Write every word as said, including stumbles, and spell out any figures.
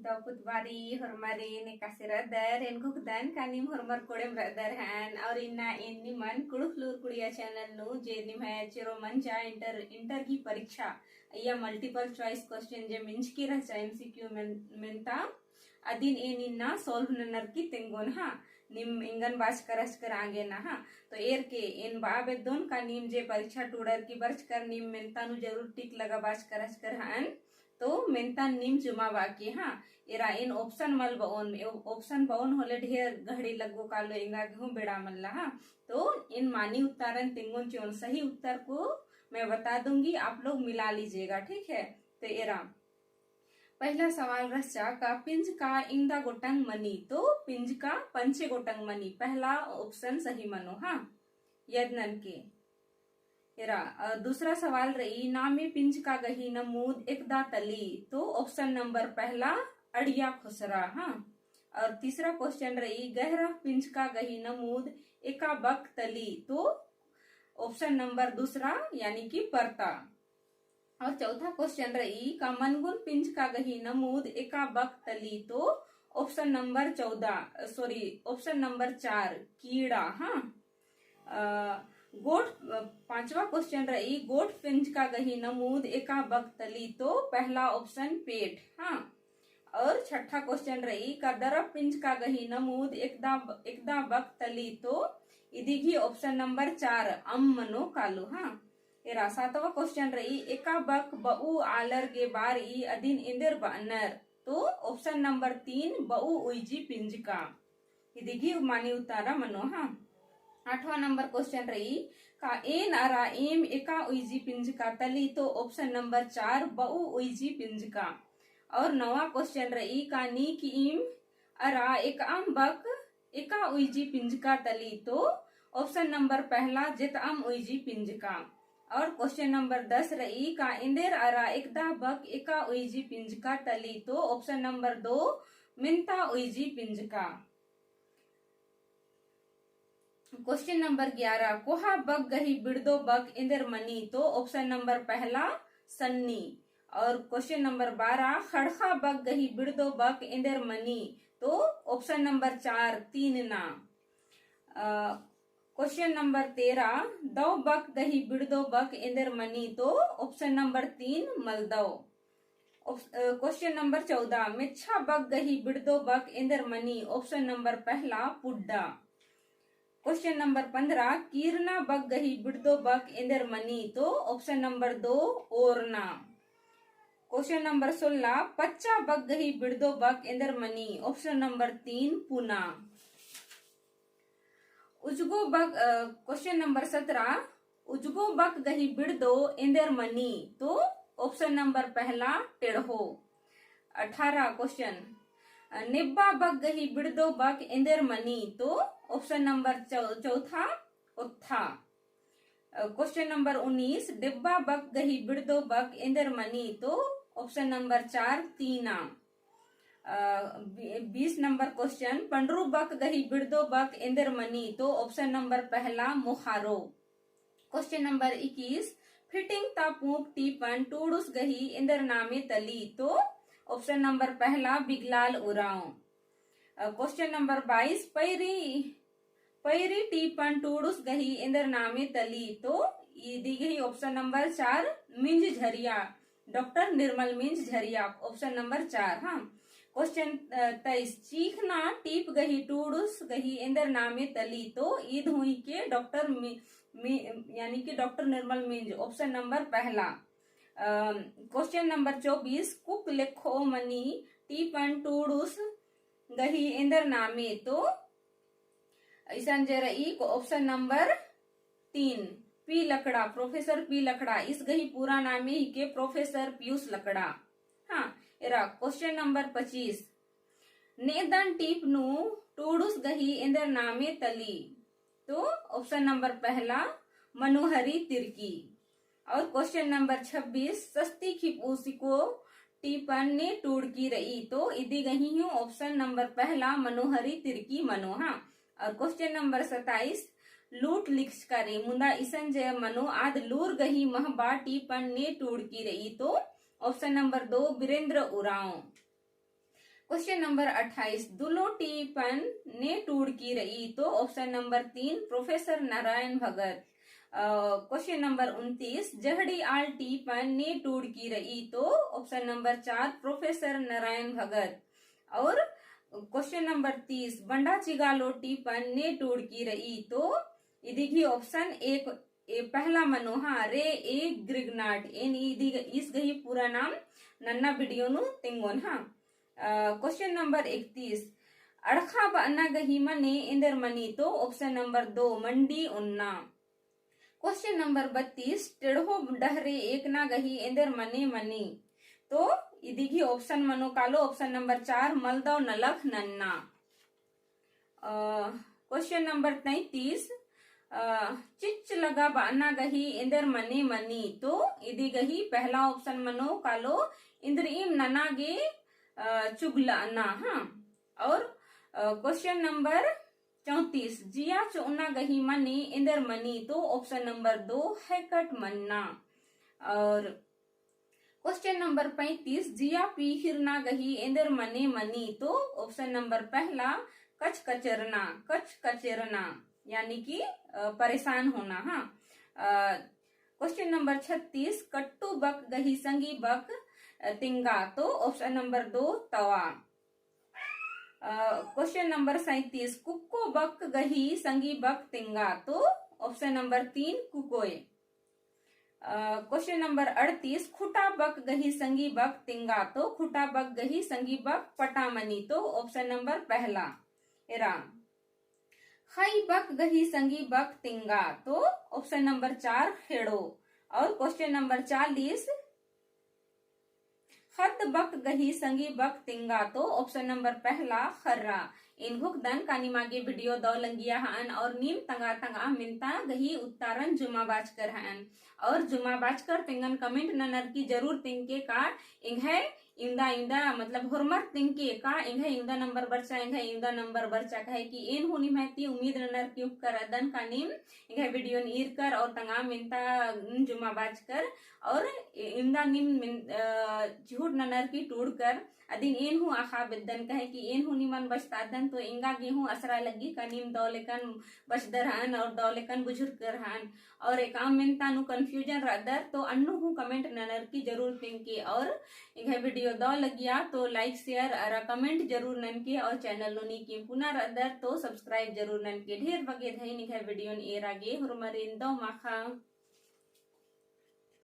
दव पुत बारी होरमारिन एकासे रअदर, एन घोखदन का नीम होरमर कोड़ेम रअदर हन, और इन्ना एन निमन कुँड़ुख़ लूर कुड़िया channel नू जे निम्है चेरो मंजा inter, inter की परीक्षा, अइय्या multiple choice question जे मिंजकी रहचा M C Q मेन-, मेन्ता, अदिन एन इन्ना solve ननर की तेंगोन हाँ, नीम एंगन बाचकर रहचकर आगे ना हाँ। तो एरके एन बआ बेद्दोन का नीम जे परीक्षा टूड़र की बरचकर नीम मेन्ता नू जरूर tick लगा बाचकर रहचकर हन, तो मेन्ता नीम जुमा बाकी हाँ। एरा एन option मल बओन, ए-, option बओन होले ढेर घड़ी लग्गो कालो एंगा गे हूँ बेड़ा मल्ला हाँ। तो एन मानी उत्तरन तेंगोन चिओन, सही उत्तर को मैं बता दूंगी, आप लोग मिला लीजिएगा, ठीक है। तो एरा पहला सवाल रहचा का पिंजका इवंदा गोटंग मनी, तो पिंजका पंचे गोटंग मनी, पहला option सही मनो हाँ। याद ननके एरा, अ, दूसरा सवाल रई, नामे पिंजका गही नमूद एकदा तली, तो option number पहला अड़िया खोसरा हाँ। और तीसरा question रई, गहरा पिंजका गही नमूद एका बक तली, तो option number दूसरा यानी कि परता। और चौथा question रई का मनगुन पिंजका गही नमूद एका बक तली, तो option number चौदह, sorry, option number चार कीड़ा हाँ। अ, गोट, अ, पांचवा question रई, गोट पिंजका गही नमूद एका बक तली, तो पहला option पेट हाँ। और छठा question रई का दरब पिंजका गही नमूद एकदा, एकदा बक तली, तो इदी गही option number चार अम्म मनो कालो हाँ। एरा सातवा question रई, एका बक बऊ आलर गे बारई अदिन एन्देर बअनर, तो option number तीन बऊ उइजी पिंजका। इदी गही मानी उत्तरा मनो हाँ। आठवाँ number question रई का एन अरा एम एका उइजी पिंजका तली, तो option number चार बऊ उइजी पिंजका। और नवा question रई का नीक इम अरा एकअम बक एका उइजी पिंजका तली, तो option number पहला जेतअम उइजी पिंजका। और question number दस रई का एन्देर अरा एकदा बक एका उइजी पिंजका तली, तो option number दो मेन्ता उइजी पिंजका। Question number ग्यारह, कोहा बक गही बिड़दो बक एन्देर मनी, तो option number पहला सन्नी। और question number बारह, खड़खा बक गही बिड़दो बक एन्देर मनी, तो option number चार तीनना। अ, question number तेरह, दव बक गही बिड़दो बक एन्देर मनी, तो option number तीन मलदव। Op-, अ, question number चौदह, मेच्छा बक गही बिड़दो बक एन्देर मनी, option number पहला पुड्डा। Question number पन्द्रह, कीरना बक गही बिड़दो बक एन्देर मनी, तो option number दो ओरना। Question number सोलह, पच्चा बक गही बिड़दो बक एन्देर मनी, option number तीन पुना। उजगो बक, अ, question number सत्रह, उजगो बक गही बिड़दो एन्देर मनी, तो option number पहला टेढ़ो। अठारह question, अ, नेब्बा बक गही बिड़दो बक एन्देर मनी, तो option number चौ-, चौथा ओत्था। अ, question number उन्नीस, डेब्बा बक गही बिड़दो बक एन्देर मनी, तो option number चार तीना। अ, बी-, बीस number question, पंडरू बक गही बिड़दो बक एन्देर मनी, तो option number पहला मोहारो। Question number इक्कीस, फिटिंग ता पूंप टीपन टूड़ुस गही एन्देर नामे तली, तो option number पहला बिगलाल उरांव। अ, question number बाईस, पैरी, पैरी टीपन टूड़ुस गही एन्देर नामे तली, तो इदी गही option number चार मिंज झरिया, डॉक्टर निर्मल मिंज झरिया, option number चार। हाँ, question, अ, तेईस, चीखना टीप गही टूड़ुस गही एन्देर नामे तली, तो ईद हुई के डॉक्टर मि-, मि-, यानी कि डॉक्टर निर्मल मिंज, option number पहला। अ, question number चौबीस, कुक लेखो मनी टीपन टूड़ुस गही एन्देर नामे, तो इसन जे रई को option number तीन, पी लकड़ा, प्रोफेसर पी लकड़ा, इस गही पूरा नामे हिके प्रोफेसर पीयूष लकड़ा। हाँ, एरा question number पच्चीस, नेदन टीप नू टूड़ुस गही एन्देर नामे तली, तो option number पहला मनोहरी तिर्की। और question number छब्बीस, सस्ती खिपउसिको टीपन ने टूड़की रई, तो इदी गही हूँ option number पहला मनोहरी तिर्की मनो। हाँ, और question number सत्ताईस, लूट लिखचका रई, मुदा इसन जे मनो आद लूर गही महबा टीपन ने टूड़की रई, तो option number दो बीरेंद्र उरांव। Question number अट्ठाईस, दुलो टीपन ने टूड़की रई, तो option number तीन, प्रोफेसर नारायण भगत। अ, question number उनतीस, जहड़ी आल टीपन ने टूड़की रई, तो option number चार, प्रोफेसर नारायण भगत। और question number तीस, बंडा चिगालो टीपन ने टूड़की रई, तो इदी गही option एक, ए, पहला मनो, हाँ, रे ए ग्रिगनाट, एन इदी ग-, ईस गही पूरा नाम नन्ना video नू तिंगोन, हाँ। अ, question number इकतीस, अड़खा बअना गही मने एन्देर मनी, तो option number दो, मंडी ओन्ना। Question number बत्तीस, टेढ़ो डहरे एकना गही एन्देर मने मनी, तो इदी गही option मनो कालो option number चार, मलदव नलख नन्ना। अ, question number तैंतीस, अ, चिच्च लगा बअना गही एन्देर मने मनी, तो इदी गही पहला option मनो कालो इन्द्रिइम नना गे, अ, चुगलअना, हाँ। और, अ, question number चौंतीस, जिया चोअना गही मने एन्देर मनी, तो option number दो, हैकट मन्ना। और question number पैंतीस, जिया पीहिरना गही एन्देर मने मनी, तो option number पहला, कचकचरना, कचकचेरना, यानी कि, अ, परेशान होना, हाँ। अ, question number छत्तीस, कट्टू बक गही संगी बक, अ, तिंगा, तो option number दो, तवा। अ, question number सैंतीस, कुक्को बक गही संगी बक तिंगा, तो option number तीन, कुकोय। अ, question number अड़तीस, खुटा बक गही संगी बक तिंगा, तो खुटा बक गही संगी बक पटामनी, तो option number पहला, एरा। खई बक गही संगी बक तिंगा, तो option number चार, खेड़ो। और question number चालीस, खद्द बक गही संगी बक तिंगा, तो option number पहला, खर्रा। एन घोखदन का नीम आगे video दव लंगिया हअन और नीम तंगआ तंगआ मेन्ता गही उत्तरन जुमा बाचकर हअन। और जुमा बाचकर तेंगन comment ननर की जरूर तेंगके का एंग्है इवंदा, इवंदा, मतलब, होरमर तेंगके का एंग्है इवंदा number बरचा, एंग्है इवंदा number बरचा, कहे कि एन हूँ निम्है ती उम्मीद ननर की उक्कर अदन का नीम एंग्है video न ईरकर और तंगआ मेन्ता जुमा बाचकर और इवंदा नीम मेन-, अ, चिहुट ननर की टूड़कर अदिन एन हूँ अख़आ बेद्दन, कहे कि एन हूँ निमन बचतादन तो एंगा गे हूँ असरा लग्गी का नीम दव लेकन बचदर हअन और दव लेकन बुझुरकर हअन। और एकअम मेन्ता नू confusion रअदर तो अन्नु हूँ comment ननर की जरूर तेंगके और एंग्है video दव लगिया तो like, share अरा comment जरूर ननके और channel नू नीम पुना रअदर तो subscribe जरूर ननके। ढेर बग्गे धइन एंग्है video न एरा गे, होरमरिन दव माखा।